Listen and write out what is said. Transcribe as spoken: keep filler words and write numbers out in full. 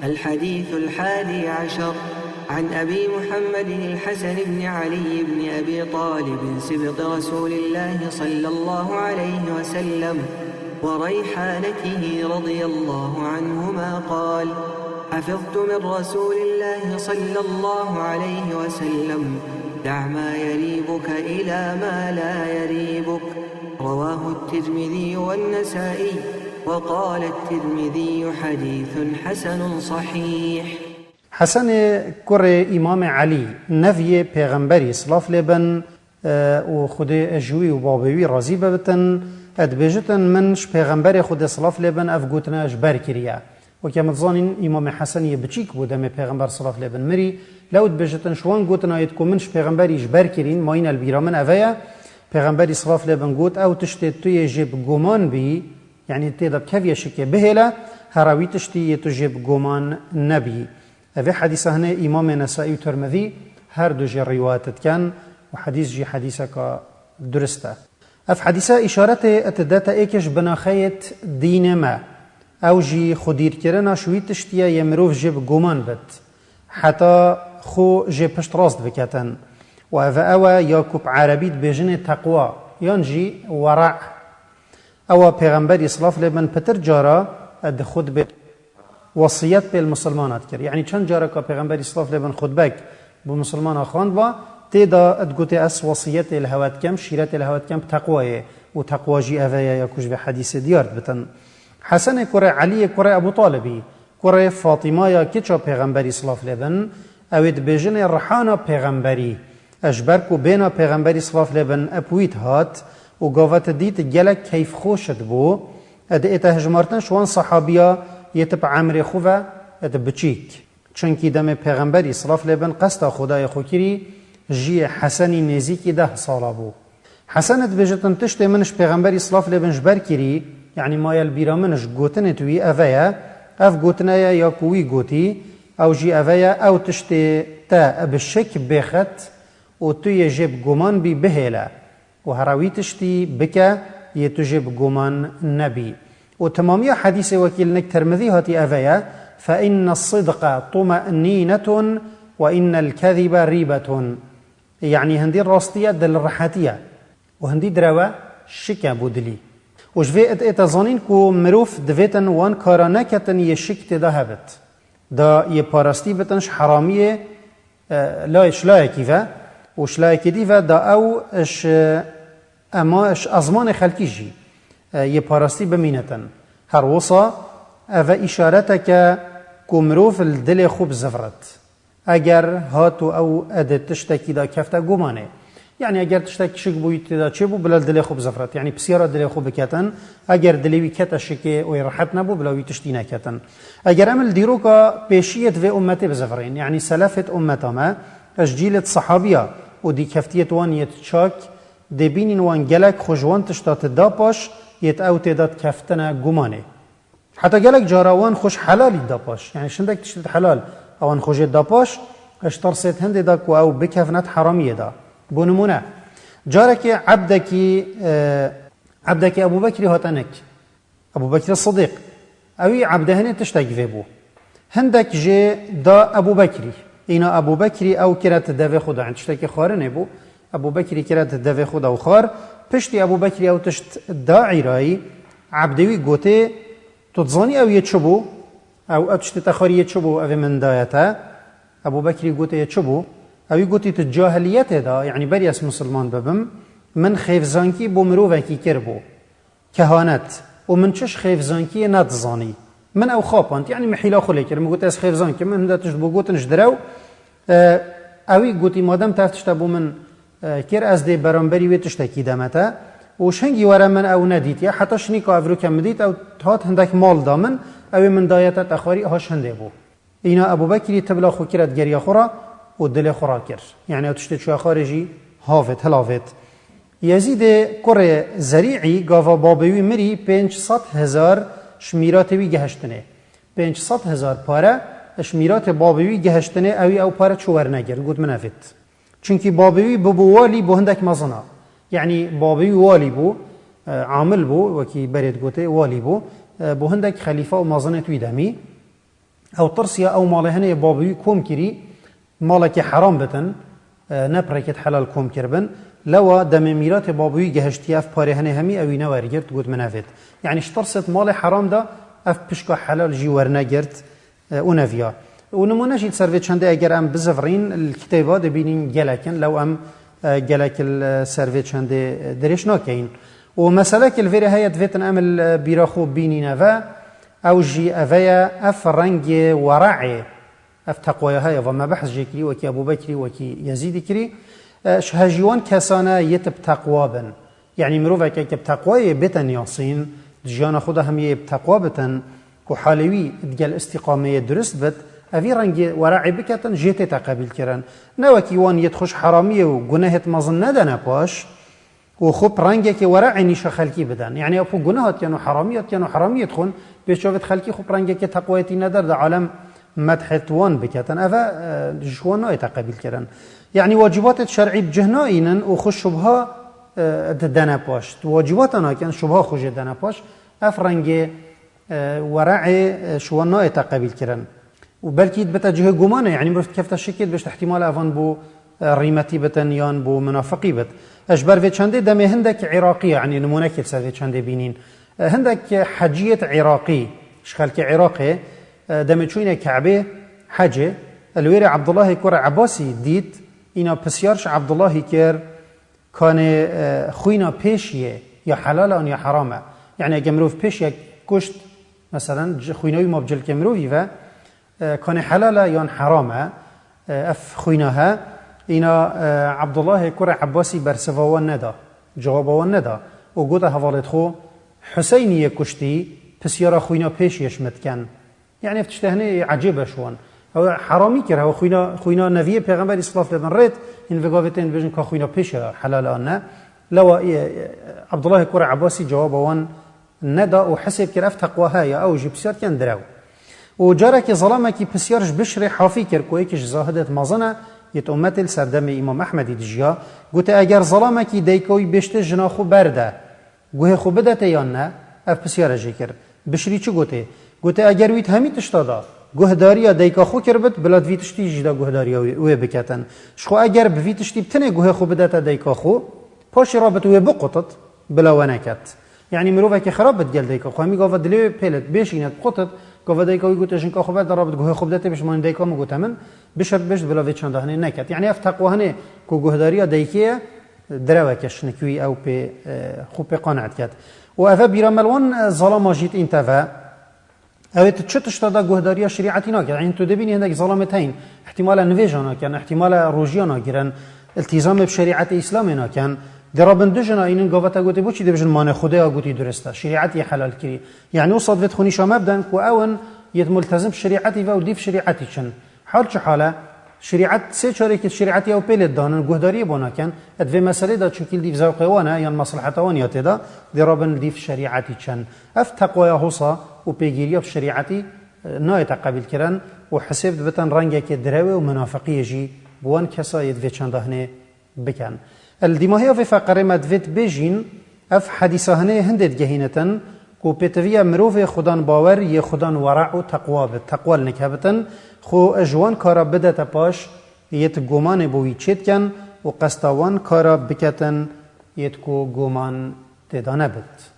الحديث الحادي عشر، عن أبي محمد الحسن بن علي بن أبي طالب سبط رسول الله صلى الله عليه وسلم وريحانته رضي الله عنهما قال: حفظت من رسول الله صلى الله عليه وسلم: دع ما يريبك إلى ما لا يريبك. رواه الترمذي والنسائي، وقال الترمذي: حديث حسن صحيح. Hesenê kurê Îmamê Elî, neviyê Pêxemberî, silav lê bin, e, û Xwedê ji wî û babê wî razî bibitin, e, dibêjitin: Min ji Pêxemberê Xwedê, silav lê bin, ev gotina ji ber kiriye. Weke em dizanîn, Îmamê Hesen yê biçîk bû demê Pêxember, silav lê bin, mirî. Lew dibêjitin ji wan gotina yê ku min ji Pêxemberî ji ber kirîn, mayîne li bîra min, ev e ye: Pêxemberî, silav lê bin, got: Ew tiştê tu yê jê bi guman bî, yanî tê de keviye şikê, bihêle, here wî tiştî yê tu jê bi guman nebî. Evê hedîsa hinê Îmamê Nesaî û Tirmidî her du jê rîwayet dikin û hedîs jî hedîseka durist e. Ev hedîse îşaretê dide te êkê ji binaxeyêt dînê me. Ew jî xwedîrkirina ji wî tiştî ye yê mirov jê bi guman bit, heta xwe jê pişt rast biketin. Û ev ew e ya ku bi erebî dibêjinê teqwa, yan jî wera. Ewa Pêxemberî, silav lê bin, pitir cara di xutbê wesiyet pê li misilmana dikir. Yanî çend careka Pêxemberî, silav lê bin, xutbek bi misilmana xwendba, tê de digotê: Ez wesiyetê li hewe dikim, şîretê li hewe dikim bi teqwayê û teqwa jî ev e ye ya ku ji vê hedîsê diyar dibitin. Hesenê kurê Eliyê kurê Ebû Talibî, kurê Fatîmaya kiça Pêxemberî, silav lê bin, ew ê dibêjinê rihana Pêxemberî: Ji ber ku bêhna Pêxemberî, silav lê bin, bi wî dihat û gava te dît gelek keyfxweş dibû, dê te hijmartin ji wan sehabiya yê tu bi emrê xwe ve di biçîk. Çunkî demê Pêxemberî, silav lê bin, qesta Xwedayê xwe kirî, jiyê Hesenî nêzîkî deh sala bû. Hesen dibêjitin: Tiştê min ji Pêxemberî, silav lê bin, ji ber kirî, yanî maye li bîra min ji gotinê tu wî, ev e ye, ev gotine ye ya ku wî gotî, ew jî ev e ye: Ew tiştê te bi şik bêxet û tu yê jê bi guman bî, bihêle. Û here wî tiştî bike yê tu jê bi guman nebî. Û temamiya hedîsê wekî li nik Tirmidî hatî ev e ye: Fe inne sidqe tume'nînetun ve innel kezibe rîbetun. Yanî hindî rastî ye, dilrihetiye û hindî direwe şik e bo dilî. Û ji vê êt ête zanîn ku mirov divêtin wan kara neketin yê şik tê de hebit. Da yê parastî bitin ji heramiyê, e, lay-, ji layekî ve û ji layekî dî ve da ew ji ema-, ji ezmanê xelkî jî, e, yê parastî bimînitin. Her wisa ev e îşareteke ku mirov li dilê xwe bizivrit. Eger hat û ew ê di tiştekî de kefte gumanê. Yanî eger tiştek şik bûyî tê de çêbû, bila li dilê xwe bizivrit. Yanî pisyara dilê xwe biketin. Eger dilê wî kete şikê û yê rehet nebû, bila wî tiştî neketin. Eger em li dîroka pêşiyêt vê ummetê bizivirîn, yanî selefêt ummeta me, ji cîlêt sehabiya û dîkeftiyêt wan yêt çak, dê bînîn wan gelek xwe ji wan tişta ti da paş, yêt ew tê de dikeftine gumanê. Heta gelek cara wan xwe ji helalî da paş. Yanî ji hindek tiştêt helal ewan xwe jê da paş, ji tirsêt hindê da ku ew bikevne di heramiyê de. Bo nimûne, carekê ebdekî, e, ebdekî Ebû Bekrî hate nik. Ebû Bekrî Sidîq. Ewî ebde hinê tiştek vê bû. Hindek jê da Ebû Bekrî. Îna Ebû Bekrî ew kire ti devê xwe da. Yanî tiştekî xwarinê bû. Ebû Bekrî kire ti devê xwe da û xwar. Piştî Ebû Bekrî ew tişt da îrayî, ebdê wî gotê: Tu dizanî ew yê çi bû? Ew, ew tiştê te xwarî yê çi bû, ev ê min daye te? Ebû Bekrî gotê: Yê çi bû? Ewî gotî: Tu cahiliyetê de, yanî berî ez misilman bibim, min xêvzankî bo mirovekî kiribû. Kehanet. Û min çi ji xêvzankiyê nedizanî. Min ew xapand, yanî min hîla xwe lê kir. Min got: Ez xêvzank im, min hinde tişt bo gotin ji direw. E, ewî gotî: Madem te ev tişte bo min, e, kir, ez dê beramberî wê tiştekî deme te. Û ji hingî were min ew nedîtiye. Heta şinîka evroke min dît, ew hat hindek mal da min, ew ê min daye te, te xwarî, ha ji hindê bû. Îna Ebû Bekrî tibla xwe kire digeriya xwe re û dilê xwe rakir. Yanî ew tiştê çûye xwarê jî havêt, hilavêt. Yezîdê kurê Zerî'î gava babê wî mirî pênc sed hezar ji mîratê wî gihiştinê. Pênc sed hezar pare ji mîratê babê wî gihiştinê, ewî ew pare çû wernegir, got: Min evêt. Çunkî babê wî bibû walî bo hindek mezina. Yanî babê wî walî bû, e, amil bû, wekî berê digotê walî bû, e, bo hindek xelîfa û mezinêt wî demî. Ew tirsiya ew malê hinê babûyî kom kirî, malekê heram bitin, e, ne pirêkêt helal kom kiribin. Lewa demê mîratê babûyî gehiştiye ev parê hinê hemî ewî newergirt, got min nevêt. Yanî ji tirsêt malê heram da ev pişka helal jî wernegirt, e, û neviya. Û nimûne jî li ser vê çendê eger em bizivirîn, li kitêba dibînîn gelekin, lew em, e, gelek li ser vê çendê, e, dirêj nakeyin. Û meselekê li vêrê heye divêtin em li bîra xwe bînîne ve, ew jî eve ye, ev rengê were'ê, ev teqwaya heye, va me behs jê kirî, wekî Ebû Bekrî, wekî Yezîdî kirî. E, ji hejî wan kesane yê tu bi teqwa bin. Yanî miroveke ke bi teqwayê bêtin yasîn, di jiyana xwe de hem yê bi teqwa bitin, ku halê wî digel îstîqameyê durist bit, evî rengê were'ê biketin, jê tête qebîl kirin. Ne wekî wan yê xwe ji heramiyê û gunehêt mezin nedene paş, û xwe bi rengekê were'ê nîşa xelkî bidin. Yanî ew xwe guneh hatiyan û heramî hatiyan û heramiyê dixwin, pêş çavêt xelkî xwe bi rengekê teqwayê tîne der de alem medhêt wan biketin. Eve, e, ji wan nayête qebîl kirin. Yanî wacibatêt şer'î bi cih nayînin û xwe şubha, e, didene paş. Wacibata nakin, şubha xwe jê dene paş. Ev rengê, e, were'ê, e, ji wan nayête qebîl kirin. Û belkî dibite cihê gumanê, yanî mirov dikefte şikê, dibêjte ihtimal evan bo, e, rîmetî bitin yan bo munafiqî bit. E, ji ber vê çendê demê hindek Iraqî, yanî nimûnekê li ser vê çendê bînîn. E, hindek heciyêt Iraqî, ji xelkê Iraqê, e, demê çûyîne Ke'bê hecê, e, li wêrê Abdullahê kurê Ebasî dît, îna pisyar ji Abdullahî kir, Kanê, e, xwîna pêşiyê ya helal e an ya heram e? Yanî eger mirov pêşiyek kuşt, meselen, ci-, xwîna wî ma bi cilkê mirovî ve, e, kanê helal e yan heram e? E, ev xwîna he, îna, e, Abdullahê kurê Ebasî bersiva wan neda, cewaba wan neda û gote hevalêt xwe, Huseynî yê kuştî, pisyara xwîna pêşiyê ji min dikin. Yanî ev tiştê hinê ecêb e ji wan. Ew heramî kir, ew xwîna, xwîna neviyê pêxemberî silav lê bin rêt, hîn vê gavê tên dibêjin ka xwîna pêşe helal an ne. Lewa, e, e, Abdullahê kurê Ebasî cewaba wan neda û hisêb kir ev teqwa heye, ew jî pisyar ken direw. Û carekê zelamekî pisyar ji Bişrê Hafî kir, ku yekî ji zahidêt mezin e, yêt ummetê li ser demê Îmam Ehmedî dijiya, gote, eger zelamekî deyka wî bêjtê jina xwe berde, Guhê xwe bidetê yan ne? Ev pisyare jê kir. Bişrî çi gotê? Gotê, eger wî di hemî tişta da guhdariya deyka xwe kiribit, bila di vî tiştî jî de guhdariya wê, wê biketin. Ji xwe eger bi vî tiştî bi tinê guhê xwe bidete deyka xwe, paşê rabit wê biqutit, bila we neket. Yanî mirovekî xirab bit gel deyka xwe, hemî gava dilê wê pêlit, bêşînet, biqutit, gava deyka wî gote jinka xwe berde rabit guhê xwe bidete, bêjt manî deyka min gote min, bişert bêjt bila vê çanda hinê neket. Yanî ev teqwa hinê ku guhdariya deykê ye, direweke şinik wî ew pê, e, xwe pê qane diket. Û eve bîra me li wan, e, zalama jî tîn teve. Ew ê tu çi tişta da guhdariya şerîetî nake? Yanî tu dibînî hindek zalamê te hîn, îhtîmale nivêja nakin, îhtîmale rojiya nagirin, îltîzamê bi şerîetê Îslamê nakin. Dê rabin du jina înin gava te gotê, boçî dibêjin manê Xwedê ya gotî durist e, şerîetî helal kirî. Yanî wisa divêt xwe nîşa me biden ku ew in yêt multezim bi şerîetî ve û dîv şerîetî çin. Hal çi hal e? Şerîet, sê çarekî şerîetî ew pê lê danin, guhdariyê bo nakin, e, di vê meselê de çunkî li dîv zewqê wan e, yan mesleheta wan ya tê de, dê rabin li dîv şerîetî çin. Ev teqwaya hosa û pêgiriya bi şerîetî, e, nayête qebîl kirin û hisêb dibitin rengekê direwê û munafiqiyê jî bi wan kesa yê di vê çanda hinê bikin. Li dîmahiya vê feqerê me divêt bêjîn, ev hedîsa hinê hindê digehînitin ku pêtiviya mirovê xudan bawer yê xudan wera û teqwa bit, teqwa li nik hebitin, xwe ji wan kara bidete paş, yêt gumanê bo wî çêdikin û qesta wan kara biketin, yêt ku guman tê de nebit.